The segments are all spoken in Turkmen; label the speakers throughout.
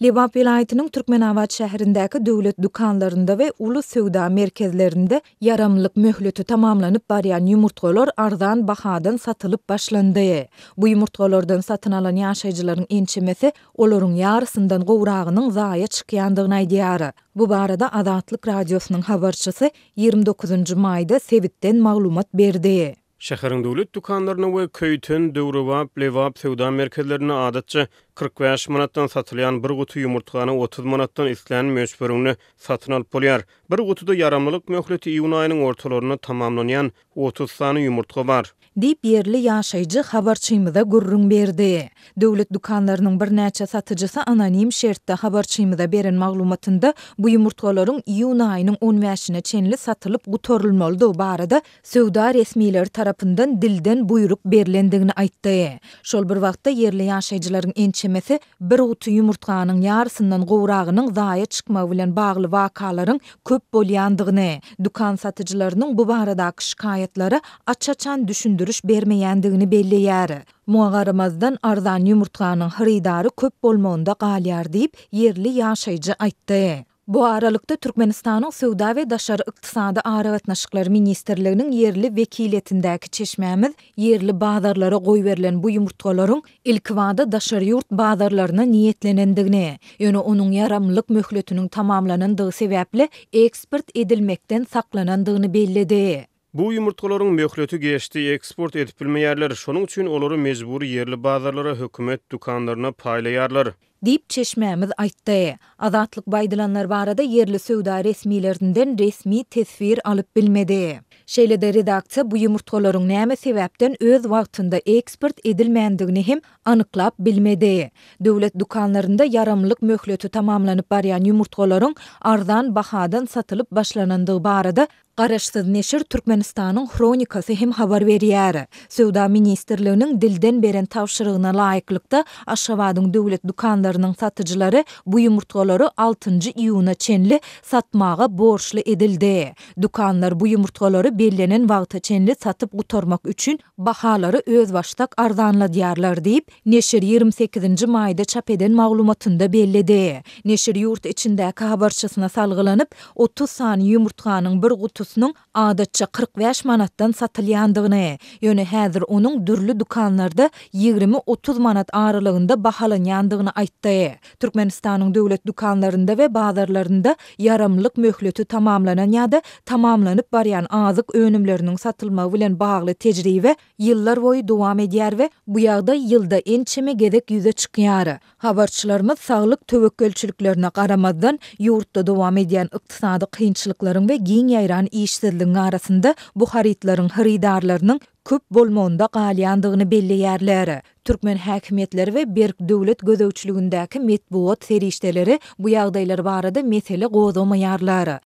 Speaker 1: Lebap welaýatynyň Türkmenabat şäherindäki döwlet dükanlarynda we uly söwda merkezlerinde ýaramlylyk möhleti tamamlanyp barýan ýumurtgalar arzan bahadan satylyp başlandy. Bu ýumurtgalardan satyn alan ýaşaýjylaryň ençemesi olaryň ýarysyndan gowragynyň zaýa çykýandygyny aýdýar. Bu barada Azatlyk Radiosynyň habarçysy 29 maýda sebitden maglumat berdi.
Speaker 2: Şäheriň döwlet dükanlarynda we Köýten, Döwrebap, Lebap söwda merkezlerinde adatça 45 manatdan satylýan bir guty ýumurtgany 30 manatdan islän möçberiňde satyn alyp bolýar. Bir gutuda ýaramlylyk möhleti iýun aýynyň ortalarynda tamamlanýan 30 sany ýumurtga bar.
Speaker 1: Diýip, ýerli ýaşaýjy habarçymyza gürrüň berdi. Döwlet dükanlarynyň birnäçe satyjysy anonim şertde habarçymyza beren maglumatynda bu ýumurtgalaryň iýun aýynyň on bäşine çenli satylyp gutarylmalydygy barada söwda resmileri tarapyndan dilden buýruk berlendigini aýtdy. Şol bir wagtda, ýerli ýaşaýjylaryň ençemesi bir guty ýumurtganyň ýarysyndan gowragynyň zaýa çykmagy bilen bagly wakalaryň köp bolýandygyny, dükan satyjylarynyň bu baradaky şikaýatlara aç-açan düşündiriş bermeýändigini belleýär. Muňa garamazdan, arzan ýumurtganyň hyrydary köp bolmagynda galýar diýip, ýerli ýaşaýjy aýtdy. Bu aralykda, Türkmenistanyň Söwda we daşary ykdysady aragatnaşyklar ministrliginiň ýerli wekiliýetindäki çeşmämiz ýerli bazarlara goýberilen bu ýumurtgalaryň ilkibada daşary ýurt bazarlaryna niýetlenendigini, ýöne onuň ýaramlylyk möhletiniň tamamlanandygy sebäpli eksport edilmekden saklanandygyny belledi.
Speaker 2: Bu ýumurtgalaryň möhleti geçdi, eksport edip bilmeýärler. Şonuň üçin olary mejbury ýerli bazarlara, hökümet dükanlaryna paýlaýarlar.
Speaker 1: Diýip, çeşmämiz aýtdy. Azatlyk bu aýdylanlar barada ýerli söwda resmilerinden resmi teswir alyp bilmedi. Şeýle-de redaksiýa bu ýumurtgalaryň näme sebäpden öz wagtynda eksport edilmändigini hem anyklap bilmedi. Döwlet dükanlarynda ýaramlylyk möhleti tamamlanyp barýan ýumurtgalaryň arzan bahadan satylyp başlanandygy barada Garaşsyz neşir Türkmenistanyň Hronikasy hem habar berýär. Söwda ministrliginiň dilden beren tabşyrygyna laýyklykda, Aşgabadyň döwlet dükanlarynyň satyjylary bu ýumurtgalary altynjy iýuna çenli satmaga borçly edildi. Dükanlar bu ýumurtgalary bellenen wagta çenli satyp gutarmak üçin bahalary özbaşdak arzanladýarlar diýip, neşir 28-nji maýda çap eden maglumatynda belledi. Neşir ýurt içindäki habarçysyna salgylanyp, 30 sany ýumurtganyň bir gutusynyň adatça 45 manatdan satylýandygyny, ýöne häzir onuň dürli dükanlarda 20-30 manat aralygynda bahalanýandygyny aýtdy. Türkmenistanyň döwlet dükanlarynda we bazarlarynda ýaramlylyk möhleti tamamlanan ýa-da tamamlanyp barýan azyk önümleriniň satylmagy bilen bagly tejribe ýyllar boýy dowam edýär we bu ýagdaý ýylda ençeme gezek ýüze çykýar. Habarçylarymyz saglyk töwekgelçiliklerine garamazdan, ýurtda dowam edýän ykdysady kynçylyklaryň we giň ýaýran işsizligiň arasynda bu harytlaryň hyrydarlarynyň köp bolmagynda galýandygyny belleýärler. Türkmen häkimiýetleri we berk döwlet gözegçiligindäki metbugat serişdeleri bu ýagdaýlar barada mesele gozgamaýarlar.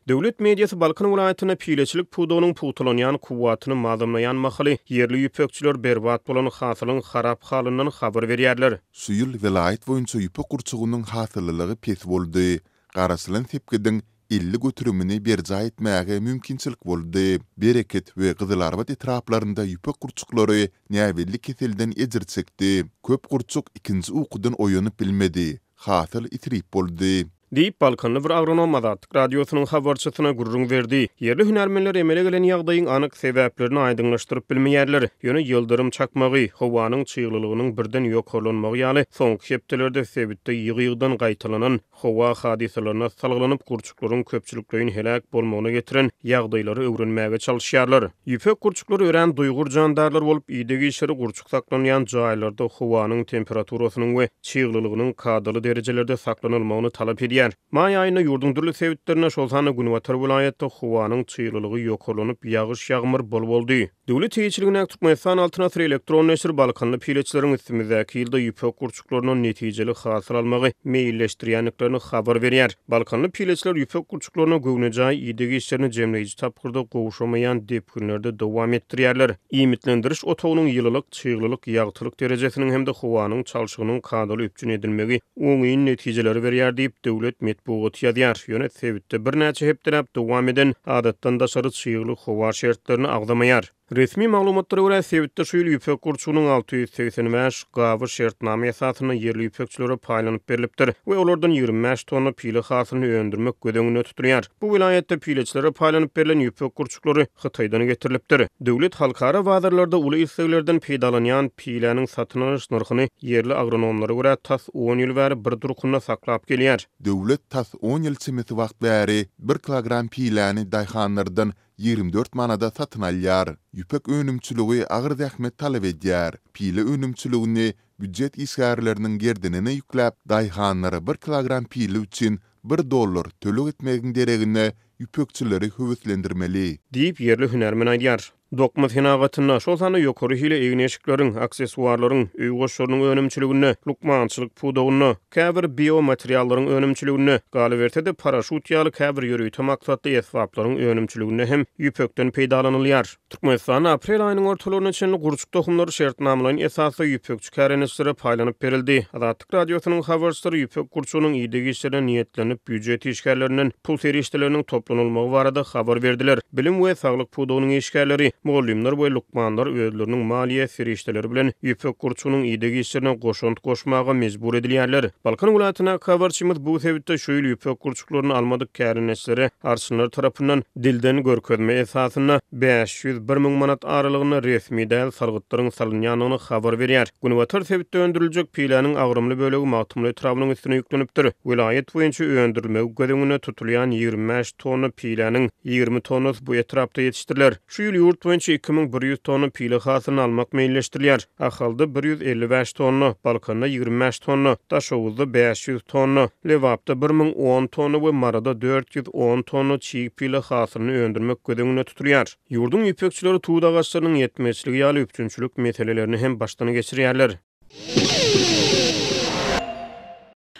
Speaker 2: Döwlet mediasy Balkan welaýatynda pileçilik pudagynyň pugtalanýan kuwwatyny mazamlaýan mahaly, ýerli ýüpekçiler berbat bolan hasylyň harap halyndan habar berýärler.
Speaker 3: Şu ýyl welaýat boýunça ýüpek gurçugynyň hasyllylygy pes boldy. Garaşylan sepgidiň 50 göterimini berjaý etmäge mümkinçilik boldy. Bereket we Gyzylarbat etraplarynda ýüpek gurçuklary näbelli keselden ejir çekdi. Köp gurçuk ikinji ukudan oýanyp bilmedi. Hasyl isrip boldy.
Speaker 2: Diýip, balkanly bir agronom Azatlyk Radiosynyň habarçysyna gürrüň berdi. Ýerli hünärmenler emele gelen ýagdaýyň anyk sebäplerini aýdyňlaşdyryp bilmeýärler. Ýöne ýyldyrym çakmagy, howanyň çyglylygynyň birden ýokarlanmagy ýaly soňky hepdelerde sebitde ýygy-ýygydan gaýtalanan howa hadysalaryna salgylanyp, gurçuklaryň köpçülikleýin heläk bolmagyna getiren ýagdaýlary öwrenmäge çalyşýarlar. Ýüpek gurçuklary örän duýgur jandarlar bolup, ideg işleri gurçuk saklanýan jaýlarda howanyň temperaturasynyň we çyglylygynyň kadaly derejelerde saklanylmagyny talap edýär. Maý aýynda ýurduň dürli sebitlerinde, şol sanda günbatar welaýatda howanyň çyglylygy ýokarlanyp, ýagyş-ýagmyr bol boldy. Döwlet eýeçiligindäki Türkmenistan Altyn asyr elektron neşiri balkanly pileçileriň üstümizdäki ýylda ýüpek gurçuklaryndan netijeli hasyl almagy meýilleşdirýändiklerini habar berýär. Balkanly pileçiler ýüpek gurçuklaryna göwnejaý ideg işlerini jemleýji tapgyrda gowşamaýan depginlerde dowam etdirýärler. Iýmitlendiriş otagynyň ýylylyk, çyglylyk, ýagtylyk derejesiniň hem-de howanyň çalşygynyň kadaly üpjün edilmegi oňyn netijeleri berýär diýip, döwlet metbugaty ýazýar. Ýöne sebitde birnäçe hepdeläp dowam eden adatdan daşary çygly howa şertlerini agzamaýar. Resmi maglumatlara görä, sebitde şu ýyl ýüpek gurçugynyň 685 gaby şertnama esasynda ýerli ýüpekçilere paýlanyp berlipdir we olardan 25 tonna pile hasylyny öndürmek göz öňünde tutulýar. Bu welaýatda pileçilere paýlanyp berlen ýüpek gurçuklary Hytaýdan getirilipdir. Döwlet halkara bazarlarda uly isleglerden peýdalanýan piläniň satyn alyş nyrhyny ýerli agronomlara görä tas on ýyl bäri bir durkunda saklap gelýär.
Speaker 3: Döwlet tas on ýyl çemesi wagt bäri bir kilogram piläni daýhanlardan 24 manada satyn alýar. Ýüpek önümçiligi agyr zähmet talap edýär. Pile önümçiligini býujet işgärleriniň gerdenine ýükläp, daýhanlara bir kilogram pile üçin bir dollar töleg etmegiň deregine ýüpekçileri höweslendirmeli.
Speaker 2: Diýip, ýerli hünärmen aýdýar. Dokma senagatynda, şol sanda ýokary hili egin-eşikleriň, aksessuarlaryň, öý goşlarynyň önümçiliginde, lukmançylyk pudagynda, käbir biomateriallaryň önümçiliginde, galyberse-de, paraşýut ýaly käbir ýörite maksatly esbaplaryň önümçiliginde hem ýüpekden peýdalanylýar. Türkmenistanda aprel aýynyň ortalaryna çenli gurçuk tohumlary şertnamalaýyn esasda ýüpekçi kärendeçilere paýlanyp berildi. Azatlyk Radiosynyň habarçylary ýüpek gurçugynyň ideg işlerine niýetlenip býujet işgärlerinden pul serişdeleriniň toplanylmagy barada habar berdiler. Bilim we saglyk pudagynyň işgärleri, mugallymlar we lukmanlar özleriniň maliýe serişdeleri bilen ýüpek gurçugynyň ideg işlerine goşant goşmaga mejbur edilýärler. Balkan welaýatyndaky habarçymyz bu sebitde şu ýyl ýüpek gurçuklaryny almadyk kärendeçilere arçynlar tarapyndan dilden görkezme esasynda 501 müň manat aralygynda resmi däl salgytlaryň salynýandygyny habar berýär. Günbatar sebitde öndüriljek piläniň agramly bölegi Magtymguly etrabynyň üstüne ýüklenipdir. Welaýat boýunça öndürilmegi göz öňünde tutulýan 25 tonna piläniň 20 tonnasy bu etrapda ýetişdiriler. Şu ýyl ýurt boýunça 2100 tonna pile hasylyny almak meýilleşdirilýär. Ahalda 155 tonna, Balkanda 25 tonna, Daşoguzda 500 tonna, Lebapda 1010 tonna we Maryda 410 tonna çig pile hasylyny öndürmek göz öňünde tutulýar. Ýurduň ýüpekçileri tut agaçlarynyň ýetmezçiligi ýaly üpjünçilik meselelerini hem başdan geçirýärler.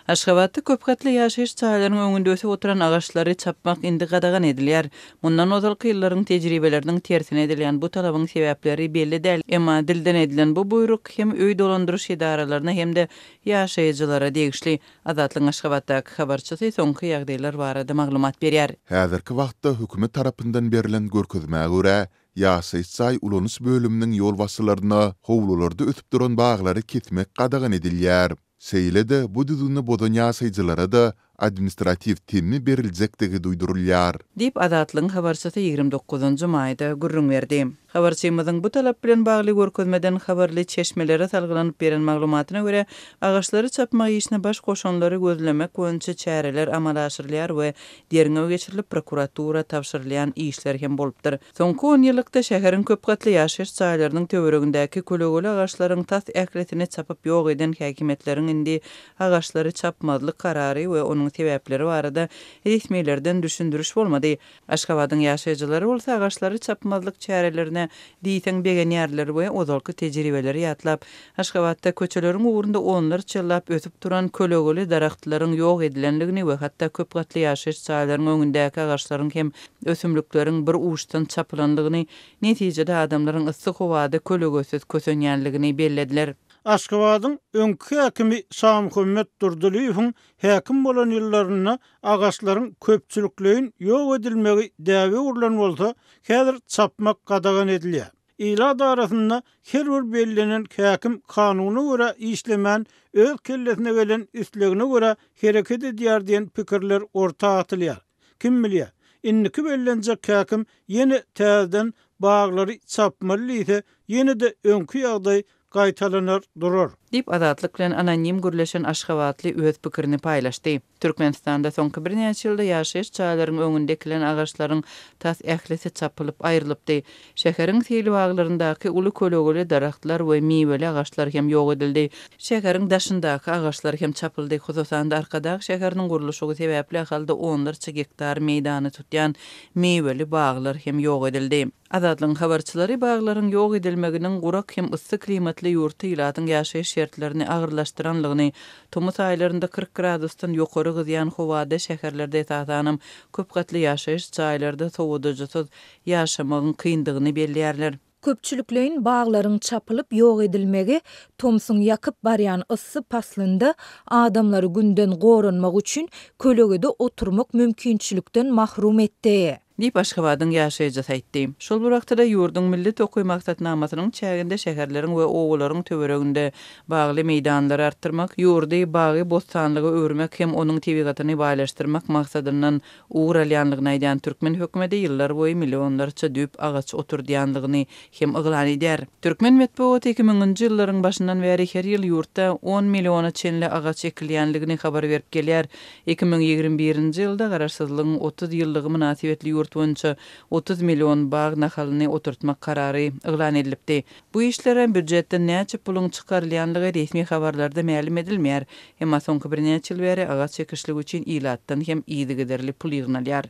Speaker 4: Aşgabatda köpgatly ýaşaýyş jaýlarynyň öňünde ösüp oturan agaçlary çapmak indi gadagan edilýär. Mundan ozalky ýyllaryň tejribeleriniň tersine edilýän bu talabyň sebäpleri belli däl, emma dilden edilen bu buýruk hem öý dolandyryş edaralaryna hem-de ýaşaýjylara degişli. Azatlygyň Aşgabatdaky habarçysy soňky ýagdaýlar barada maglumat berýär.
Speaker 3: Häzirki wagtda hökümet tarapyndan berlen görkezmä görä, ýaşaýyş jaý ulanyş bölüminiň ýolbaşçylaryna howlularda ösüp duran baglary kesmek gadagan edilýär. Şeýle-de bu düzgüni bozan ýaşaýjylara-da administratiw temmi beriljekdigi duýdurylýar.
Speaker 4: Diýip, Azatlygyň habarçysy 29 nji maýda gürrüň berdi. Habarçymyzyň bu talap bilen bagly görkezmeden habarly çeşmelere salgylanyp beren maglumatyna görä, agaçlary çapmak işine baş goşanlary gözlemek boýunça çäreler amala aşyrylýar we derňew geçirilip, prokuratura tabşyrylýan işler hem bolupdyr. Soňky onýyllykda şäheriň köp gatly ýaşaýyş jaýlarynyň töweregindäki kölegeli agaçlaryň tas ählisini çapyp ýok eden häkimiýetleriň indi agaçlary çapmazlyk karary we onuň sebäpleri barada resmilerden düşündiriş bolmady. Aşgabadyň ýaşaýjylary bolsa agaçlary çapmazlyk çärelerine diýseň begenýärler we ozalky tejribeleri ýatlap, Aşgabatda köçeleriň ugrunda onlarça ýyllap ösüp duran kölegeli daragtlaryň ýok edilendigini we hatda köp gatly ýaşaýyş jaýlaryň öňündäki agaçlaryň hem ösümlikleriň bir uçdan çapylandygyny, netijede adamlaryň yssy howada kölegesiz kösenýänligini bellediler.
Speaker 5: Aşgabadyň öňki häkimi Şamuhammet Durdylyýewiň häkim bolan ýyllarynda agaçlaryň köpçülikleýin ýok edilmegi däbe öwrülen bolsa, häzir çapmak gadagan edilýär. Ilat arasynda her bir bellenen häkim kanuna görä işlemän, öz kellesine gelen islegine görä hereket edýär diýen pikirler orta atylýar. Kim bilýär, indiki bellenjek häkim ýene täzeden baglary çapmaly diýse, ýene-de öňki ýagdaý gaýtalanar durar.
Speaker 4: Diýip, Azatlyk bilen anonim gürleşen aşgabatly öz pikirini paýlaşdy. Türkmenistanda soňky birnäçe ýylda ýaşaýyş jaýlaryň öňünde ekilen agaçlaryň tas ählisi çapylyp aýrylypdy. Şäheriň seýilbaglaryndaky uly kölegeli daragtlar we miweli agaçlar hem ýok edildi. Şäheriň daşyndaky agaçlar hem çapyldy. Hususan-da, Arkadag şäheriniň gurluşygy sebäpli Ahalda onlarça gektar meýdany tutýan miweli baglar hem ýok edildi. Azatlygyň habarçylary baglaryň ýok edilmeginiň gurak hem yssy klimatly ýurtda ilatyň ýaşaýyş şertlerini agyrlaşdyranlygyny, tomus aýlarynda 40 gradusdan ýokary gyzýan howada şäherlerde esasanam köp gatly ýaşaýyş jaýlarda sowadyjysyz ýaşamagyň kyndygyny belleýärler.
Speaker 1: Köpçülikleýin baglaryň çapylyp ýok edilmegi tomsuň ýakyp barýan yssy paslynda adamlary günden goranmak üçin kölegede oturmak mümkinçilikden mahrum etdi.
Speaker 4: Diýip, Aşgabadyň ýaşaýjysy aýtdy. Şol bir wagtda-da, ýurduň Milli tokaý maksatnamasynyň çäginde şäherleriň we obalaryň töwereginde bagly meýdanlary artdyrmak, ýurdy bagy-bossanlyga öwürmek hem onuň tebigatyny baýlaşdyrmak maksadyndan ugur alýanlygyny aýdýan türkmen hökümeti ýyllarboýy millionlarça düýp agaç oturdýanlygyny hem yglan edýär. Türkmen metbugaty iki müňünji ýyllaryň başyndan bäri her ýyl ýurtda on milliona çenli agaç ekilýänligini habar berip gelýär. 2021-nji ýylda Garaşsyzlygyň 30 ýyllygy mynasybetli ýurt boýunça 30 million bag nahalyny oturtmak karary yglan edilipdi. Bu işlere býujetden näçe puluň çykarylýanlygy resmi habarlarda mälim edilmeýär. Emma soňky birnäçe ýyl bäri agaç ekişligi üçin ilatdan hem yzygiderli pul ýygnalýar.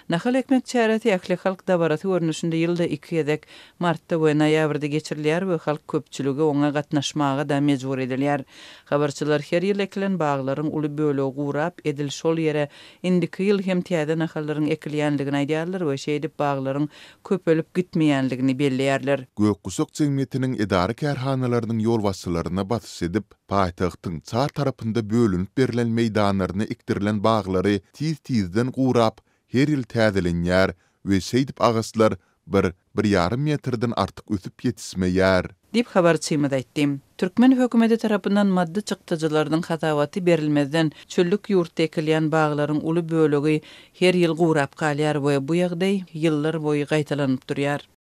Speaker 4: Nahal ekmek çäresi ählihalk dabarasy görnüşinde ýylda iki gezek, martda we noýabrda geçirilýär we halk köpçüligi oňa gatnaşmaga-da mejbur edilýär. Habarçylar her ýyl ekilen baglaryň uly bölegi gurap, edil şol ýere indiki ýyl hem täze nahallaryň ekilýändigini aýdýarlar we şeýdip baglaryň köpelip gitmeýändigini belleýärler.
Speaker 3: Gök guşak jemgyýetiniň edara-kärhanalarynyň ýolbaşçylaryna basyş edip, paýtagtyň çar tarapynda bölünip berlen meýdanlaryna ekdirilen baglary tiz-tizden gurap, her ýyl täzelenýär we şeýdip agaçlar bir, bir ýarym metrden artyk ösüp ýetişmeýär.
Speaker 4: Diýip, habarçymyz aýtdy. Türkmen hökümeti tarapyndan maddy çykdajylarynyň hasabaty berilmezden, çöllük ýurtda ekilýän baglaryň uly bölegi her ýyl gurap galýar we bu ýagdaý ýyllar boýy gaýtalanyp durýar.